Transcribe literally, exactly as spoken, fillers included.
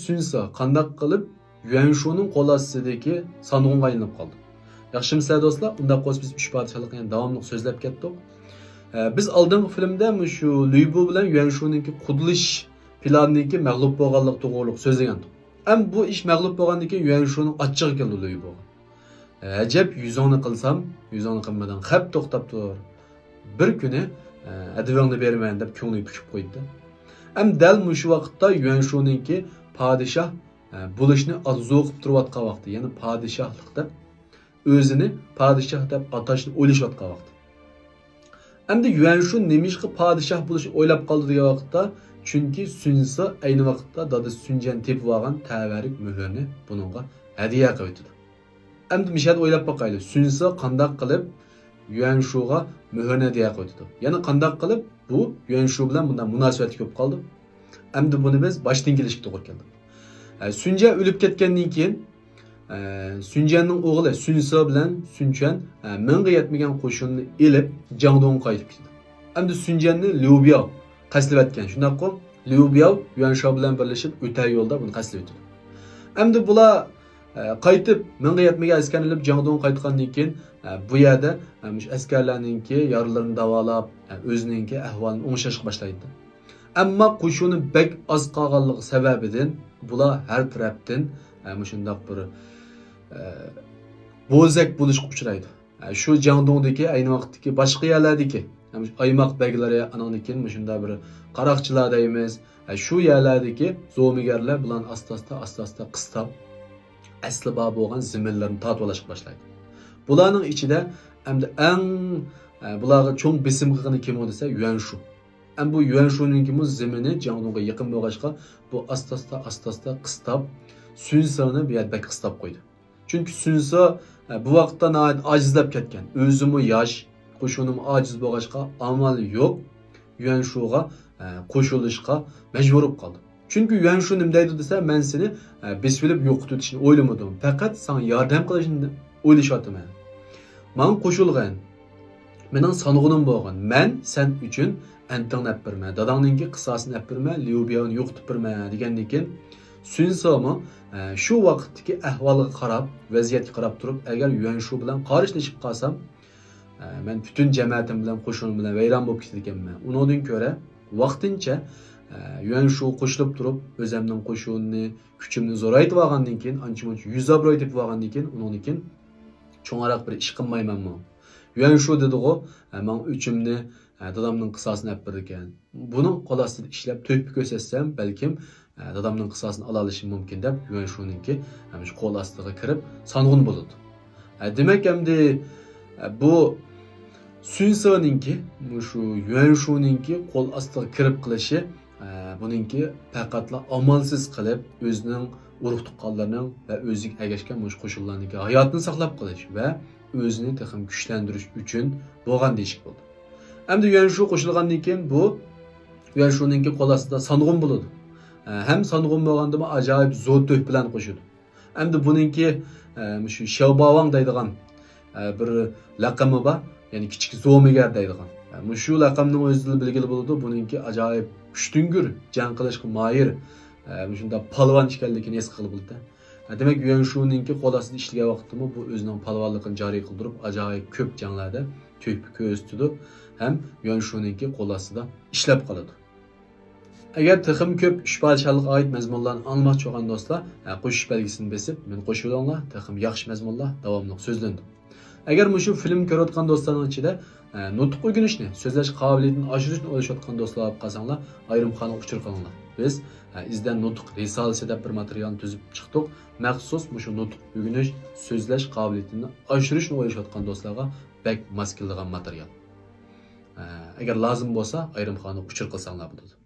سۈنسا قانداق قىلىپ يۈەنشۇنىڭ قول ئاستىدىكى سانغۇنغا ئايلىنىپ قالدى؟ ياخشىمۇسىلەر دوستلار؟ ئۇنداق بولسا بىز ئۈچ پادىشاھلىقنى يەنە داۋاملىق سۆزلەپ كەتتۇق. ئە، بىز ئالدىنقى فىلىمدە مۇشۇ لۈيبۇ بىلەن يۈەنشۇنىڭكى قۇدىلىشىش پىلانىنىڭكى مەغلۇپ بولغانلىقى توغرۇلۇق سۆزلىگەنتۇق. ئەمما بۇ ئىش مەغلۇپ بولغاندىن كېيىن يۈەنشۇنىڭ ئاچچىقى كەلدى لۈيبۇغا. ئەجەب، يۈزۈڭنى قىلسام، يۈزۈڭنى قىلمىدىڭ، خەپ توختاپ تۇر. بىر كۈنى، ئە، ئەدىۋىڭنى بېرىمەن دەپ كۆڭلىگە پۈكۈپ قويدى. ئەمما دەل مۇشۇ ۋاقىتتا يۈەنشۇنىڭكى پادىشاھ، ئە، بولۇشنى ئارزۇ قىلىپ تۇرۇۋاتقان ۋاقتى، يەنى پادىشاھلىق دەپ، ئۆزىنى پادىشاھ دەپ ئاتاشنى ئويلىشىۋاتقان ۋاقتى. ئەمدى يۈەنشۇ نېمىشقا پادىشاھ بولۇشنى ئويلاپ قالدى دېگەن ۋاقىتتا، چۈنكى سۈنسا ئەينى ۋاقىتتا دادىسى سۈنجەن تېپىۋالغان تەۋەررۈك مۆھۈرنى بۇنىڭغا ھەدىيە قىلىۋېتىدۇ. ئەمدى مۇشۇ يەردە ئويلاپ باقايلى، سۈنسا قانداق قىلىپ يۈەنشۇغا مۆھۈرنى ھەدىيە قىلىۋېتىدۇ؟ يەنى قانداق قىلىپ بۇ يۈەنشۇ بىلەن بۇنداق مۇناسىۋەتلىك بولۇپ قالدى؟ ئەمدى بۇنى بىز باشتىن كېلىشكە توغرا كەلدى. ئە، سۈنجەن ئۆلۈپ كەتكەندىن كېيىن، ئە، سۈنجەننىڭ ئوغلى سۈنسا بىلەن سۈنچۈەن، ئە، مىڭغا يەتمىگەن قوشۇننى ئېلىپ جاڭدۇڭغا قايتىپ كېتىدۇ. ئەمدى سۈنجەننى ليۇ بياۋ قەستلەۋەتكەن، شۇنداققۇ؟ ليۇ بياۋ يۈەنشۇ بىلەن بىرلىشىپ ئۆتەر يولدا بۇنى قەستلەۋېتىدۇ. ئەمدى بۇلار، ئە، قايتىپ مىڭغا يەتمىگەن ئەسكەرنى ئېلىپ جاڭدۇڭغا قايتقاندىن كېيىن، ئە، بۇ يەردە، ئە، مۇشۇ ئەسكەرلەرنىڭكى يارىلىرىنى داۋالاپ، ئە، ئۆزىنىڭكى ئەھۋالىنى ئوڭشاشقا باشلايدۇ. ئەمما قوشۇنى بەك ئاز قالغانلىقى سەۋەبىدىن بۇلار ھەر تەرەپتىن، ئە، مۇشۇنداق بىر، ئە، بوزەك بولۇشقا ئۇچرايدۇ. ئە، شۇ جاڭدۇڭدىكى ئەينى ۋاقىتتىكى باشقا يەرلەردىكى، ئە، مۇشۇ ئايماق بەگلىرى، ئانىڭدىن كېيىن مۇشۇنداق بىر قاراقچىلار دەيمىز، ئە، شۇ يەرلەردىكى زومىگەرلەر بۇلارنى ئاستا-ئاستا، ئاستا-ئاستا قىستاپ، ئەسلى بار بولغان زېمىنلىرىنى تارتىۋالاشقا باشلايدۇ. بۇلارنىڭ ئىچىدە ئەمدى ئەڭ، ئە، بۇلارغا چوڭ بېسىم قىلغىنى كىم ئۇ دېسە، يۈەنشۇ. ئەمما بۇ يۈەنشۇنىڭكىمۇ زېمىنى جاڭدۇڭغا يېقىن بولغاچقا، بۇ ئاستا-ئاستا، ئاستا-ئاستا قىستاپ، سۈنسانى بۇ يەردە بەك قىستاپ قويدى. چۈنكى سۈنسا، ئە، بۇ ۋاقىتتا ناھايىتى ئاجىزلاپ كەتكەن. ئۆزىمۇ ياش، قوشۇنىمۇ ئاجىز بولغاچقا، ئامال يوق يۈەنشۇغا، ئە، قوشۇلۇشقا مەجبۇر بولۇپ قالدى. چۈنكى يۈەنشۇ نېمە دەيدۇ دېسە، مەن سېنى، ئە، بېسىۋېلىپ يوقىتىۋېتىشنى ئويلىمىدىم. پەقەت ساڭا ياردەم قىلىشنى ئويلىشىۋاتىمەن. ماڭا قوشۇلغىن. مېنىڭ سانغۇنۇم بولغىن. مەن سەن ئۈچۈن ئەنتىڭنى ئەپ بېرىمەن. داداڭنىڭكى قىساسىنى ئەپ بېرىمەن. ليۇ بياۋنى يوقىتىپ بېرىمەن دېگەندىن كېيىن، سۈنسىمۇ، ئە، شۇ ۋاقىتتىكى ئەھۋالغا قاراپ، ۋەزىيەتكە قاراپ تۇرۇپ، ئەگەر يۈەنشۇ بىلەن قارشىلىشىپ قالسام، ئە، مەن پۈتۈن جەمەتىم بىلەن، قوشۇنۇم بىلەن ۋەيران بولۇپ كېتىدىكەنمەن. ئۇنىڭدىن كۆرە ۋاقتىنچە، ئە، يۈەنشۇغا قوشۇلۇپ تۇرۇپ، ئۆزەمنىڭ قوشۇنىنى، كۈچۈمنى زورايتىۋالغاندىن كېيىن، ئانچە-مۇنچە يۈز ئابروي تېپىۋالغاندىن كېيىن، ئۇنىڭدىن كېيىن چوڭراق بىر ئىش قىلمايمەنمۇ؟ يۈەنشۇ دېدىغۇ، ئە، ماڭا ئۆچۈمنى، ئە، دادامنىڭ قىساسىنى ئەپ بېرىدىكەن. بۇنىڭ قول ئاستىدا ئىشلەپ تۆھپە كۆرسەتسەم، بەلكىم، ئە، دادامنىڭ قىساسىنى ئالالىشىم مۇمكىن دەپ، يۈەنشۇنىڭكى، ئە، مۇشۇ قول ئاستىغا كىرىپ سانغۇن بولىدۇ. ئە، دېمەك، ئەمدى، ئە، بۇ سۈنسىنىڭكى، مۇشۇ يۈەنشۇنىڭكى قول ئاستىغا كىرىپ قېلىشى، ئە، بۇنىڭكى پەقەتلا ئامالسىز قىلىپ، ئۆزىنىڭ ئۇرۇق-تۇغقانلىرىنىڭ ۋە ئۆزىگە ئەگەشكەن مۇشۇ قوشۇنلارنىڭكى ھاياتىنى ساقلاپ قېلىش ۋە ئۆزىنى تېخىمۇ كۈچلەندۈرۈش ئۈچۈن بولغان دېيىشكە بولىدۇ. ئەمدى يۈەنشۇ قوشۇلغاندىن كېيىن بۇ يۈەنشۇنىڭكى قول ئاستىدا سانغۇن بولىدۇ. ئە، ھەم سانغۇن بولغاندىمۇ ئاجايىپ زور تۆھپىلەرنى قوشىدۇ. ئەمدى بۇنىڭكى، ئە، مۇشۇ شياۋباۋاڭ دەيدىغان، ئە، بىر لەقىمى بار، يەنى كىچىك زومىگەر دەيدىغان. ئە، مۇشۇ لەقەمنىڭ ئۆزىدىلا بىلگىلى بولىدۇ، بۇنىڭكى ئاجايىپ كۈچتۈڭگۈر، جەڭ قىلىشقا ماھىر، ئە، مۇشۇنداق پالۋان ئىكەنلىكىنى ھېس قىلغىلى بولىدۇ. ئە، دېمەك، يۈەنشۇنىڭكى قول ئاستىدا ئىشلىگەن ۋاقىتتىمۇ بۇ ئۆزىنىڭ پالۋانلىقىنى جارى قىلدۇرۇپ، ئاجايىپ كۆپ جەڭلەردە تۆھپە كۆرسىتىدۇ ھەم يۈەنشۇنىڭكى قول ئاستىدا ئىشلەپ قالىدۇ. ئەگەر تېخىمۇ كۆپ ئۈچ پادىشاھلىققا ئائىت مەزمۇنلارنى ئاڭلىماقچى بولغان دوستلار، ھە، قوشۇش بەلگىسىنى بېسىپ، مېنى قوشۇۋېلىڭلار، تېخىمۇ ياخشى مەزمۇنلار داۋاملىق سۆزلىنىدۇ. ئەگەر مۇشۇ فىلىم كۆرۈۋاتقان دوستلارنىڭ ئىچىدە، ھە، نۇتۇق ئۆگىنىشنى، سۆزلەش قابىلىيىتىنى ئاشۇرۇشنى ئويلىشىۋاتقان دوستلار بولۇپ قالساڭلار، ئايرىم خانىغا ئۇچۇر قىلىڭلار. بىز، ھە، ئىزدەن نۇتۇق رىسالىسى دەپ بىر ماتېرىيالنى تۈزۈپ چىقتۇق. مەخسۇس مۇشۇ نۇتۇق ئۆگىنىش، سۆزلەش قابىلىيىتىنى ئاشۇرۇشنى ئويلىشىۋاتقان دوستلارغا بەك ماس كېلىدىغان ماتېرىيال. ھە، ئەگەر لازىم بولسا، ئايرىم خانىغا ئۇچۇر قىلساڭلار بولىدۇ.